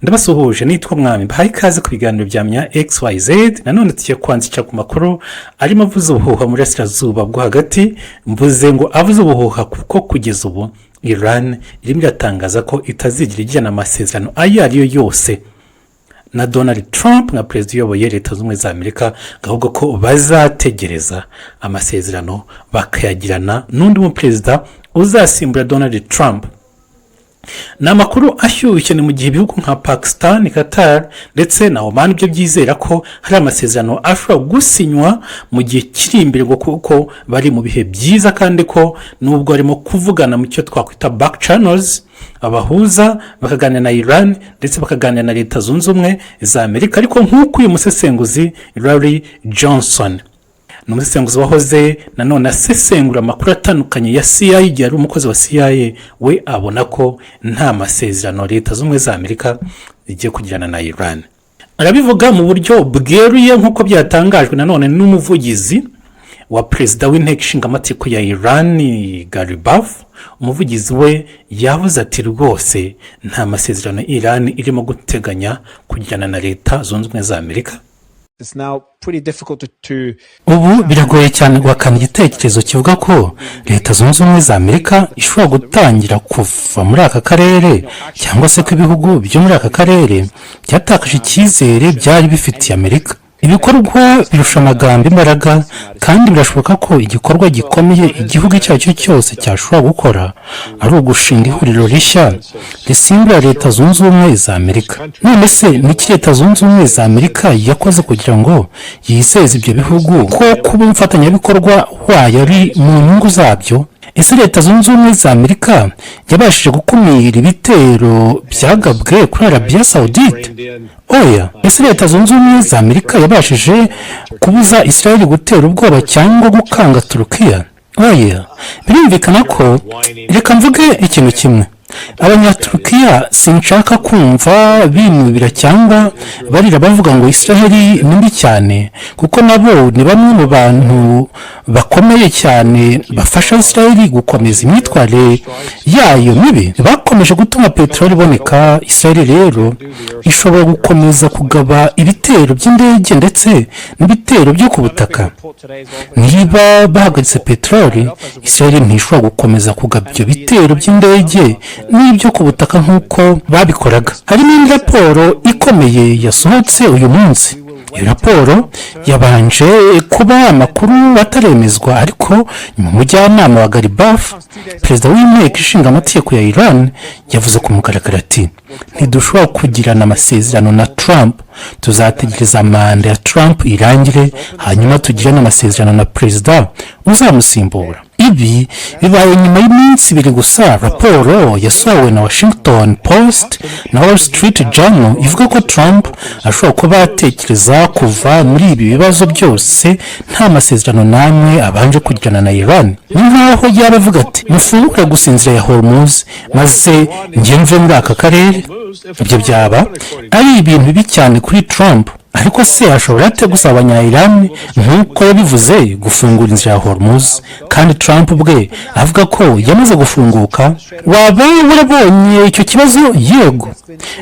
Ndabasuhuje, nitwa Mwami, mbahaye ikaze ku biganiro bya Menya XYZ. Nanone tugiye kwandikira ku makuru arimo avuza ubuhuha mu Burasirazuba bwo Hagati. Mvuze ngo avuze ubuhuha kuko kugeza ubu Iran irimo iratangaza ko itazigera igirana amasezerano ayo ari yo yose na Donald Trump nka perezida uyoboye Leta Zunze Ubumwe za Amerika, ahubwo ko bazategereza amasezerano bakayagirana n'undi muperezida uzasimbura Donald Trump. Ni amakuru ashyushye. Ni mu gihe ibihugu nka Pakistan, Qatar ndetse na Oman byo byizera ko hari amasezerano ashobora gusinywa mu gihe kiri imbere, ngo kuko bari mu bihe byiza, kandi ko nubwo barimo kuvugana mu cyo twakwita back channels, abahuza bakaganira na Iran ndetse bakaganira na Leta Zunze Ubumwe za Amerika. Ariko nk'uko uyu musesenguzi Larry Johnson, ni umusesenguzi wahoze nanone asesengura amakuru atandukanye ya CIA igihe ari umukozi wa CIA, we abona ko nta masezerano Leta Zunze Ubumwe za Amerika zigiye kugirana na Iran. Arabivuga mu buryo bweruye, nk'uko byatangajwe nanone n'umuvugizi wa perezida w'Inteko Ishinga Amategeko ya Iran, Ghalibaf. Umuvugizi we yavuze ati: "Rwose nta masezerano Iran irimo guteganya kugirana na Leta Zunze Ubumwe za Amerika." It's now pretty difficult to Ubu biragoye cyane guhakana igitekerezo kivuga ko Leta Zunze Ubumwe za Amerika ishobora gutangira kuva muri aka karere, cyangwa se ko ibihugu byo muri aka karere byatakaje icyizere byari bifitiye Amerika. Ibikorwa birusha amagambo imbaraga, kandi birashoboka ko igikorwa gikomeye igihugu icyo ari cyo cyose cyashobora gukora ari ugushinga ihuriro rishya risimbura Leta Zunze Ubumwe za Amerika. None se niki Leta Zunze Ubumwe za Amerika yakoze kugira ngo yizeze ibyo bihugu ko kuba umufatanyabikorwa wayo ari mu nyungu zabyo? Ese Leta Zunze Ubumwe za Amerika yabashije gukumira ibitero byagabwe kuri Arabiya Sawudite? Oya. Ese Leta Zunze Ubumwe za Amerika yabashije kubuza Israel gutera ubwoba cyangwa gukanga Turukiya? Oya. Birumvikana ko, reka mvuge ikintu kimwe, Abanyaturukiya sinshaka kumva binubira cyangwa barira bavuga ngo Israel ni mbi cyane, kuko nabo ni bamwe mu bantu bakomeye cyane bafasha Israel gukomeza imyitwarire yayo mibi. Bakomeje gutuma peteroli iboneka. Israel rero ishobora gukomeza kugaba ibitero by'indege ndetse n'ibitero byo ku butaka. Niba bahagaritse peteroli, Israel ntishobora gukomeza kugaba ibyo bitero by'indege n'ibyo ku butaka nk'uko babikoraga. Hari n'indi raporo ikomeye yasohotse uyu munsi. Iyo raporo yabanje kuba amakuru ataremezwa, ariko nyuma umujyanama wa Ghalibaf, perezida w'Inteko Ishinga Amategeko ya Iran, yavuze ku mugaragaro ati: "Ntidushobora kugirana amasezerano na Trump. Tuzategereza manda ya Trump irangire, hanyuma tugirane amasezerano na perezida uzamusimbura." Ibi bibaye nyuma y'iminsi 2 gusa raporo yasohowe na Washington Post na Wall Street Journal ivuga ko Trump ashobora kuba atekereza kuva muri ibi bibazo byose nta masezerano n'amwe abanje kugirana na Iran. Ni nk'aho yaba avuga ati: "Mufungure gusa inzira ya Hormuz, maze njye mve muri aka karere." Ibyo byaba ari ibintu bibi cyane kuri Trump. Ariko se ashobora ate gusaba Abanya-Iran, nk'uko yabivuze, gufungura inzira ya Hormuz kandi Trump ubwe avuga ko yamaze gufunguka? Waba warabonye icyo kibazo? Yego.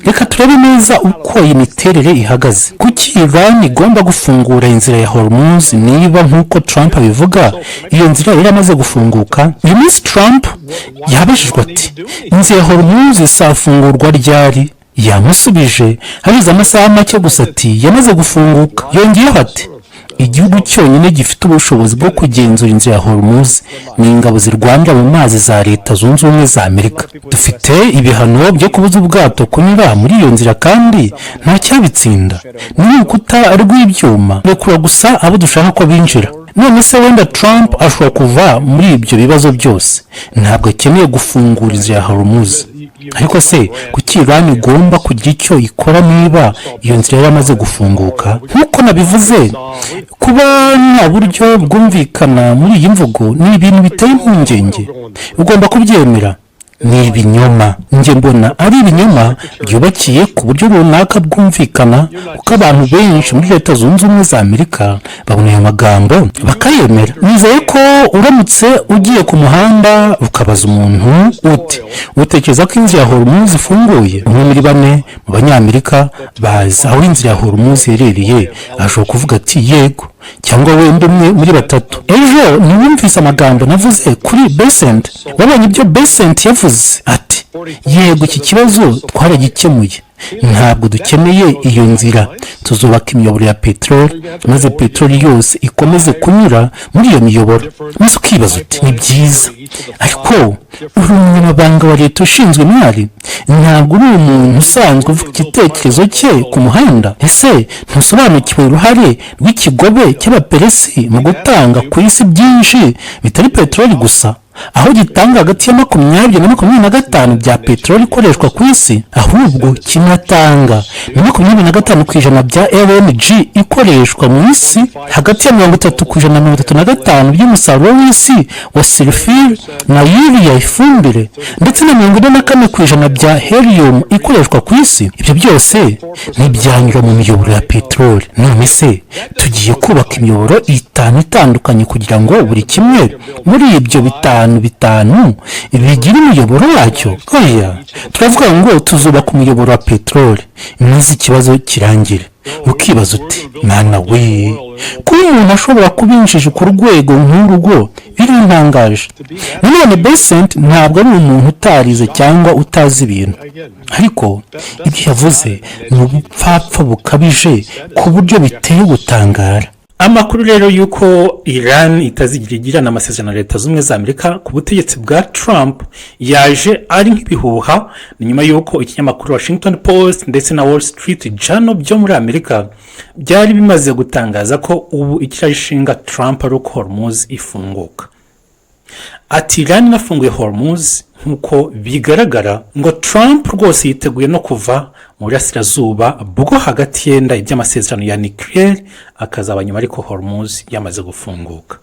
Reka turebe neza uko iyi miterere ihagaze. Kuki Iran igomba gufungura inzira ya Hormuz niba, nk'uko Trump abivuga, iyo nzira yari yamaze gufunguka? Uyu munsi Trump yabajijwe ati: "Inzira ya Hormuz izafungurwa ryari?" Yamusubije hashize amasaha make gusa ati: "Yamaze gufunguka." Yongeyeho ati: "Igihugu cyonyine gifite ubushobozi bwo kugenzura inzira ya Hormuz ni ingabo zirwanira mu mazi za Leta Zunze Ubumwe za Amerika. Dufite ibihano byo kubuza ubwato kunyura muri iyo nzira, kandi nta cyabitsinda. Ni urukuta rw'ibyuma, rekura gusa abo dushaka ko binjira." None se wenda Trump ashobora kuva muri ibyo bibazo byose, ntabwo akeneye gufungura inzira ya Hormuz. Ariko se kuki Iran igomba kugira icyo ikora niba iyo nzira yaramaze gufunguka? Nk'uko nabivuze, kuba nta buryo bwumvikana muri iyi mvugo ni ibintu biteye impungenge. Ugomba kubyemera. Ni ibinyoma. Njye mbona ari ibinyoma byubakiye ku buryo runaka bwumvikana, kuko abantu benshi muri Leta Zunze Ubumwe za Amerika babona ayo magambo bakayemera. Nizeye ko uramutse ugiye ku muhanda ukabaza umuntu uti: "Utekereza ko inzira ya Hormuz ifunguye?" umwe muri bane mu Banyamerika bazi aho inzira ya Hormuz iherereye ashobora kuvuga ati: "Yego", cyangwa wenda umwe muri batatu. Ejo ntiwumvise amagambo navuze kuri Bessent? Wabonye ibyo Bessent yavuze ati: "Yego, iki kibazo twaragikemuye, ntabwo dukeneye iyo nzira. Tuzubaka imiyoboro ya peteroli, maze peteroli yose ikomeze kunyura muri iyo miyoboro." Maze ukibaza uti: "Ni byiza, ariko uri umunyamabanga wa leta ushinzwe imari, ntabwo uri umuntu usanzwe uvuga igitekerezo cye ku muhanda. Ese ntusobanukiwe uruhare rw'ikigobe cy'Abaperesi mu gutanga ku isi byinshi bitari peteroli gusa, aho gitanga hagati ya 20 na 25 bya peteroli ikoreshwa ku isi, ahubwo kinatanga na 25% bya LNG ikoreshwa mu isi, hagati ya 30% na 35 by'umusaruro w'isi wa sulfure na urea, ifumbire, ndetse na 44% bya helium ikoreshwa ku isi? Ibyo byose ntibyanyura mu miyoboro ya peteroli. None se tugiye kubaka imiyoboro itanu itandukanye kugira ngo buri kimwe muri ibyo bitanu bitanu bigira umuyoboro wacyo? Oya, turavuga ngo tuzubaka umuyoboro wa peteroli, maze ikibazo kirangire." Ukibaza uti: "Mwana we, kuba umuntu ashobora kuba injiji ku rwego nk'urwo birantangaje." Nanone Bessent ntabwo ari umuntu utarize cyangwa utazi ibintu, ariko ibyo yavuze ni ubupfapfa bukabije ku buryo biteye gutangara. Amakuru rero y'uko Iran itazigira igirana amasezerano na Leta Zunze Ubumwe za Amerika ku butegetsi bwa Trump yaje ari nk'ibihuha. Ni nyuma y'uko ikinyamakuru Washington Post ndetse na Wall Street Journal byo muri Amerika byari bimaze gutangaza ko ubu ikirashinga Trump ari uko Hormuz ifunguka. Ati: "Iran inafunguye Hormuz, nk'uko bigaragara, ngo Trump rwose yiteguye no kuva mu Burasirazuba bwo Hagati, yenda iby'amasezerano ya nucléaire akazaba nyuma, ariko Hormuz yamaze gufunguka."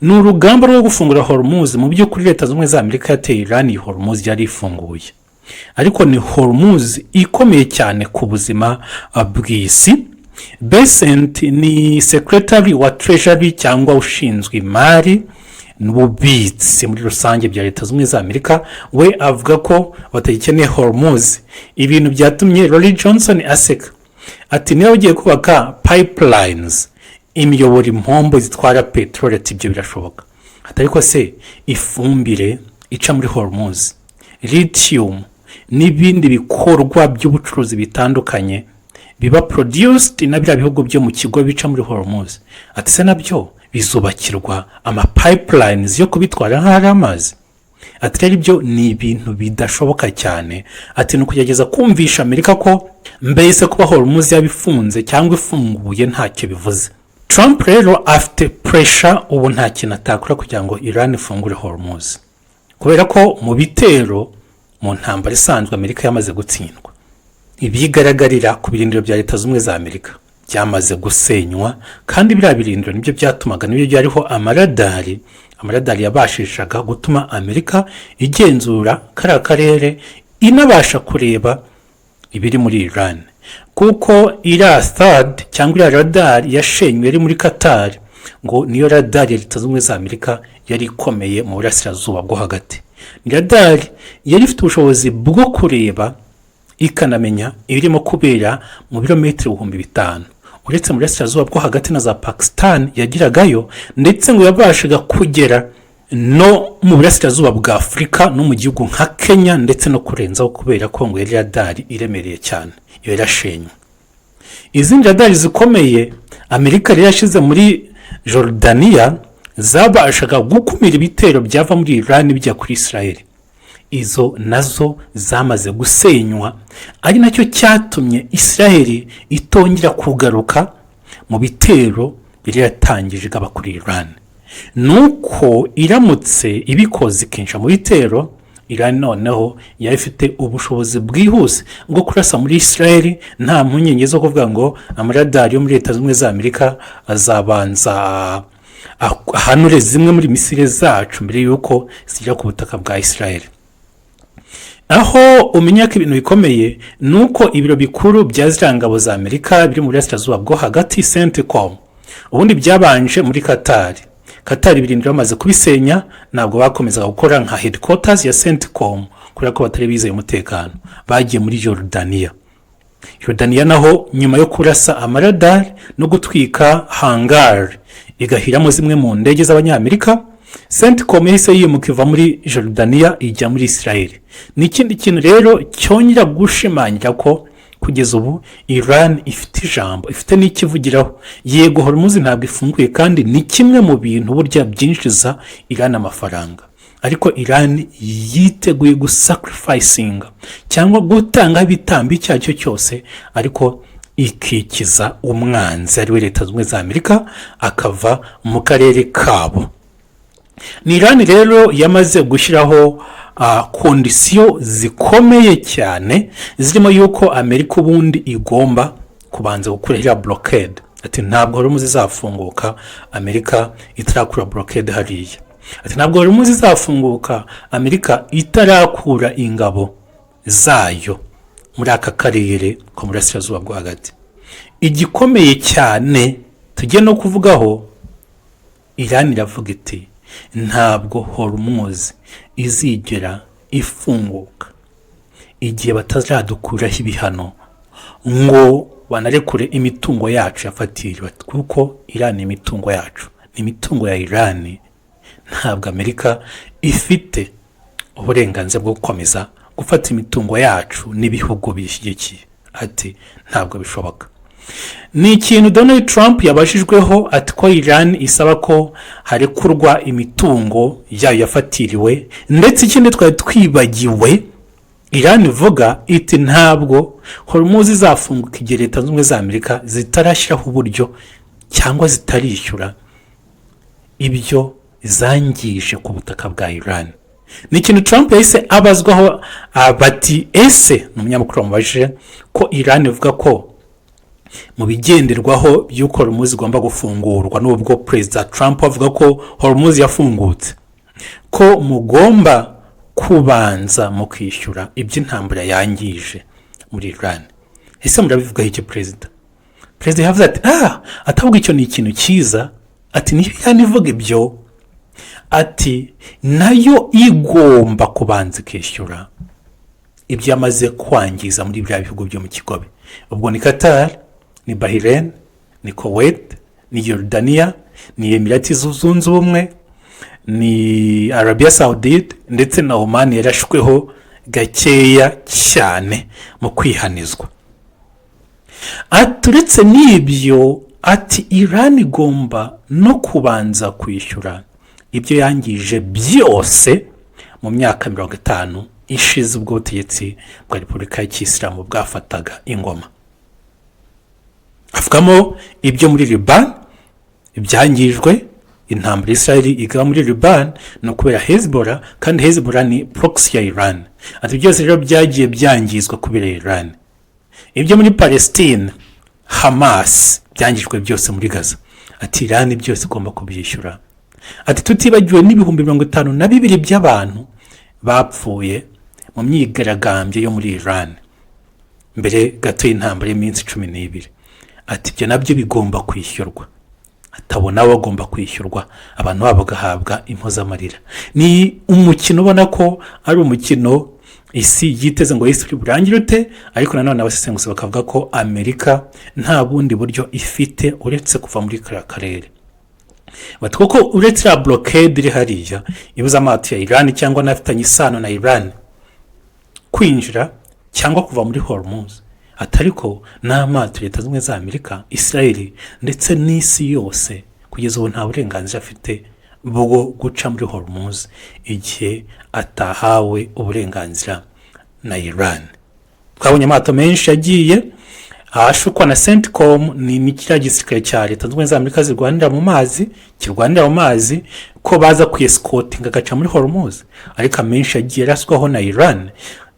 Ni urugamba rwo gufungura Hormuz. Mu by'ukuri, Leta Zunze Ubumwe za Amerika yateye Iran, iyi Hormuz yari ifunguye, ariko ni Hormuz ikomeye cyane ku buzima bw'isi. Bessent ni Secretary wa Treasury, cyangwa ushinzwe imari n'ububitsi muri rusange bya Leta Zunze Ubumwe za Amerika. We avuga ko batagikeneye Hormuz, ibintu byatumye Lori Johnson aseka ati: "Niba ugiye kubaka pipelines, imiyoboro, impombo zitwara peteroli," ati, "ibyo birashoboka." Ati: "Ariko se ifumbire ica muri Hormuz, lithium n'ibindi bikorwa by'ubucuruzi bitandukanye biba produced na biriya bihugu byo mu kigo bica muri Hormuz," ati, "se nabyo bizubakirwa ama pipelines yo kubitwara nk'aho ari amazi?" Ati: "Rero ibyo ni ibintu bidashoboka cyane." Ati: "Ni ukugerageza kumvisha Amerika ko mbese kuba Hormuz yaba ifunze cyangwa ifunguye ntacyo bivuze." Trump rero afite pressure ubu, nta kintu atakora kugira ngo Iran ifungure Hormuz, kubera ko mu bitero, mu ntambara isanzwe, Amerika yamaze gutsindwa. Ibigaragarira ku birindiro bya Leta Zunze Ubumwe za Amerika byamaze gusenywa, kandi biriya birindiro nibyo byatumaga, nibyo byariho amaradari, amaradari yabashishaga gutuma Amerika igenzura kariya karere, inabasha kureba ibiri muri Iran, kuko iriya THAAD cyangwa iriya radari yashenywe yari muri Qatar, ngo niyo radari ya Leta Zunze Ubumwe za Amerika yari ikomeye mu Burasirazuba bwo Hagati. Ni radari yari ifite ubushobozi bwo kureba ikanamenya ibirimo kubera mu birometero 5000, uretse mu Burasirazuba bwo Hagati na za Pakistan yagiragayo, ndetse ngo yabashaga kugera no mu burasirazuba bwa Afurika no mu gihugu nka Kenya, ndetse no kurenzaho, kubera ko ngo yari radari iremereye cyane. Iyo yarashenywe. Izindi radari zikomeye Amerika yari yashyize muri Jordaniya zabashaga gukumira ibitero byava muri Iran bijya kuri Israel, izo nazo zamaze gusenywa, ari nacyo cyatumye Israel itongera kugaruka mu bitero yari yatangije igaba kuri Iran. Ni uko iramutse ibikoze ikinjira mu bitero, Iran noneho yari ifite ubushobozi bwihuse bwo kurasa muri Israel, nta mpungenge zo kuvuga ngo amaradari yo muri Leta Zunze Ubumwe za Amerika azabanza ahanure zimwe muri missile zacu mbere y'uko zigera ku butaka bwa Israel. Aho umenya ko ibintu bikomeye ni uko ibiro bikuru bya ziriya ngabo za Amerika biri mu Burasirazuba bwo Hagati, CENTCOM, ubundi byabanje muri Katari. Katari ibirindiro bamaze kubisenya, ntabwo bakomezaga gukora nka headquarters ya CENTCOM kubera ko batari bizeye umutekano. Bagiye muri Yorodaniya. Yorodaniya naho, nyuma yo kurasa amaradari no gutwika hangar igahiramo zimwe mu ndege z'Abanyamerika, CENTCOM yahise yimuka iva muri Yorodaniya ijya muri Israel. Ni ikindi kintu rero cyongera gushimangira ko kugeza ubu Iran ifite ijambo, ifite n'ikivugiraho. Yego, Hormuz ntabwo ifunguye, kandi ni kimwe mu bintu burya byinjiza Iran amafaranga, ariko Iran yiteguye gusacrificinga cyangwa gutanga ibitambo icyo ari cyo cyose, ariko ikikiza umwanzi, ariwe Leta Zunze Ubumwe za Amerika, akava mu karere kabo. Ni Iran rero yamaze gushyiraho conditions zikomeye cyane, zirimo yuko Amerika ubundi igomba kubanza gukura iriya blockade. Ati ntabwo Hormuz izafunguka Amerika itarakura blockade hariya. Ati ntabwo Hormuz izafunguka Amerika itarakura ingabo zayo muri aka karere ko mu Burasirazuba bwo Hagati. Igikomeye cyane tugiye no kuvugaho, Iran iravuga iti ntabwo Hormuz izigera ifunguka igihe batazadukuraho ibihano ngo banarekure imitungo yacu yafatiriwe, kuko Iran ni imitungo yacu, ni imitungo ya Iran. Ntabwo Amerika ifite uburenganzira bwo gukomeza gufata imitungo yacu n'ibihugu bishyigikiye. Ati ntabwo bishoboka. Ni ikintu Donald Trump yabajijweho, ati ko Iran isaba ko harekurwa imitungo yayo yafatiriwe, ndetse ikindi twari twibagiwe, Iran ivuga iti ntabwo Hormuz izafunguka igihe Leta Zunze Ubumwe za Amerika zitarashyiraho uburyo cyangwa zitarishyura ibyo zangije ku butaka bwa Iran. Ni ikintu Trump yahise abazwaho, bati ese, ni umunyamakuru wamubajije ko Iran ivuga ko mu bigenderwaho by'uko Hormuz igomba gufungurwa, nubwo Perezida Trump avuga ko Hormuz yafungutse, ko mugomba kubanza mukishyura iby'intambara yangije muri Iran, ese murabivugaho icyo, perezida? Perezida yavuze ati atavuga icyo ni ikintu cyiza. Ati niba Iran ivuga ibyo, ati nayo igomba kubanza ikishyura ibyo yamaze kwangiza muri bya bihugu byo mu Kigobe. Ubwo ni Qatar, ni Bahrain, ni Kuwait, ni Yorodaniya, ni Emirati Zunze Ubumwe, ni Arabia Saudite, ndetse na Oman yarashweho gakeya cyane mu kwihanizwa. Uretse n'ibyo, ati Iran igomba no kubanza kwishyura ibyo yangije byose mu myaka 50 ishize, ubwo butegetsi bwa Repubulika ya Kisilamu bwafataga ingoma. Avugamo ibyo muri Liban ibyangijwe. Intambara Israel igaba muri Liban ni ukubera Hezbollah, kandi Hezbollah ni proxy ya Iran. Ati byose rero byagiye byangizwa kubera Iran. Ibyo muri Palestine, Hamas, byangijwe byose muri Gaza, ati Iran byose igomba kubyishyura. Ati tutibagiwe n'52,000 by'abantu bapfuye mu myigaragambyo yo muri Iran mbere gato y'intambara y'iminsi 12. Ati ibyo nabyo bigomba kwishyurwa. Atabona bagomba kwishyurwa, abantu babo bagahabwa impozamarira. Ni umukino ubona ko ari umukino isi yiteze ngo isi burangire ute, ariko nanone abasesenguzi bakavuga ko Amerika nta bundi buryo ifite uretse kuva muri kariya karere. Bati kuko uretse iriya blockade iri hariya ibuza amato ya Iran cyangwa n'afitanye isano na Iran kwinjira cyangwa kuva muri Hormuz, atari ko n'amato Leta Zunze Ubumwe za Amerika, Israel ndetse n'isi yose kugeza ubu nta burenganzira afite bwo guca muri Hormuz igihe atahawe uburenganzira na Iran. Twabonye amato menshi yagiye ahashukwa na CENTCOM, ni kiriya gisirikare cya Leta Zunze Ubumwe za Amerika zirwanira mu mazi, kirwanira mu mazi, ko baza kuyescortinga agaca muri Hormuz, ariko amenshi yagiye araswaho na Iran.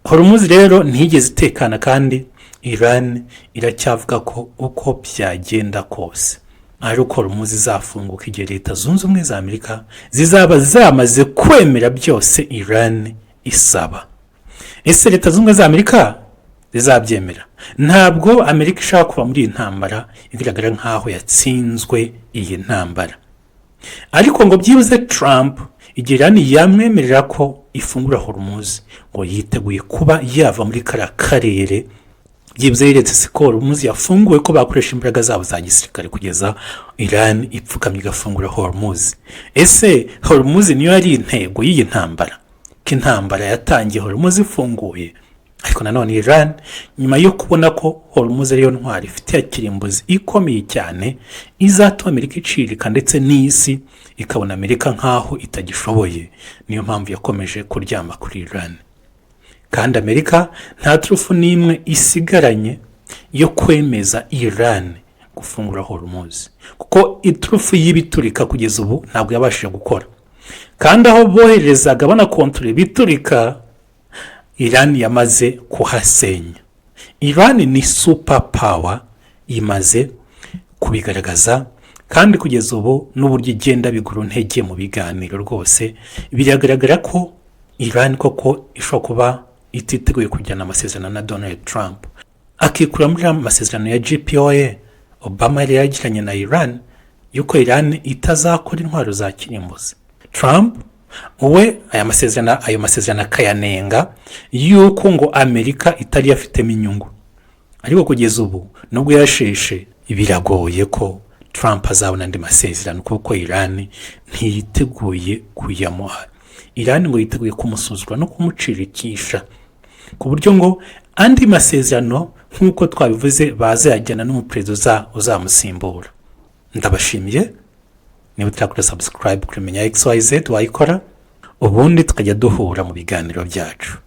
Hormuz rero ntiyigeze itekana, kandi Iran iracyavuga ko uko byagenda kose ari uko Hormuz izafunguka igihe Leta Zunze Ubumwe za Amerika zizaba zamaze kwemera byose Iran isaba. Ese Leta Zunze Ubumwe za Amerika zizabyemera? Ntabwo Amerika ishaka kuva muri iyi ntambara igaragara nk'aho yatsinzwe iyi ntambara. Ariko ngo byibuze Trump, igihe Irani yamwemerera ko ifungura Hormuz, ngo yiteguye kuba yava muri kariya karere. Byibuze yeretse ko Hormuz yafunguwe, ko bakoresha imbaraga zabo za gisirikare kugeza Irani ipfukamye igafungura Hormuz. Ese Hormuz niyo yari intego y'iyi ntambara? Ko intambara yatangiye Hormuz ifunguye. Ariko nanone Iran, nyuma yo kubona ko Hormuz ariyo ntwari ifite ya kirimbuzi ikomeye cyane izatuma Amerika icirika, ndetse n'isi ikabona Amerika nk'aho itagishoboye, niyo mpamvu yakomeje kuryama kuri Iran. Kandi Amerika nta turufu n'imwe isigaranye yo kwemeza Iran gufungura Hormuz, kuko iturufu y'ibiturika kugeza ubu ntabwo yabashije gukora. Kandi aho boherezaga banakontorora ibiturika, Iran yamaze kuhasenya. Iran ni super power, imaze kubigaragaza. Kandi kugeza ubu n'uburyo igenda bigura intege mu biganiro, rwose biragaragara ko Iran koko ishobora kuba ititeguye kujyana amasezerano na Donald Trump, akikura muri aya masezerano ya JCPOA Obama yari yagiranye na Iran, yuko Iran itazakora intwaro za kirimbuzi. Trump we aya masezerano, ayo masezerano akayanenga yuko ngo Amerika itari yafitemo inyungu. Ariko kugeza ubu, nubwo yasheshe, biragoye ko Trump azabona andi masezerano, kuko Iran ntiyiteguye kuyamuha. Iran ngo yiteguye kumusuzugura no kumucirikisha, ku buryo ngo andi masezerano, nk'uko twabivuze, bazayajyana n'umuperezida uzamusimbura. Ndabashimiye. Niba utarakora subscribe kuri Menya XYZ, wayikora, ubundi tukajya duhura mu biganiro byacu.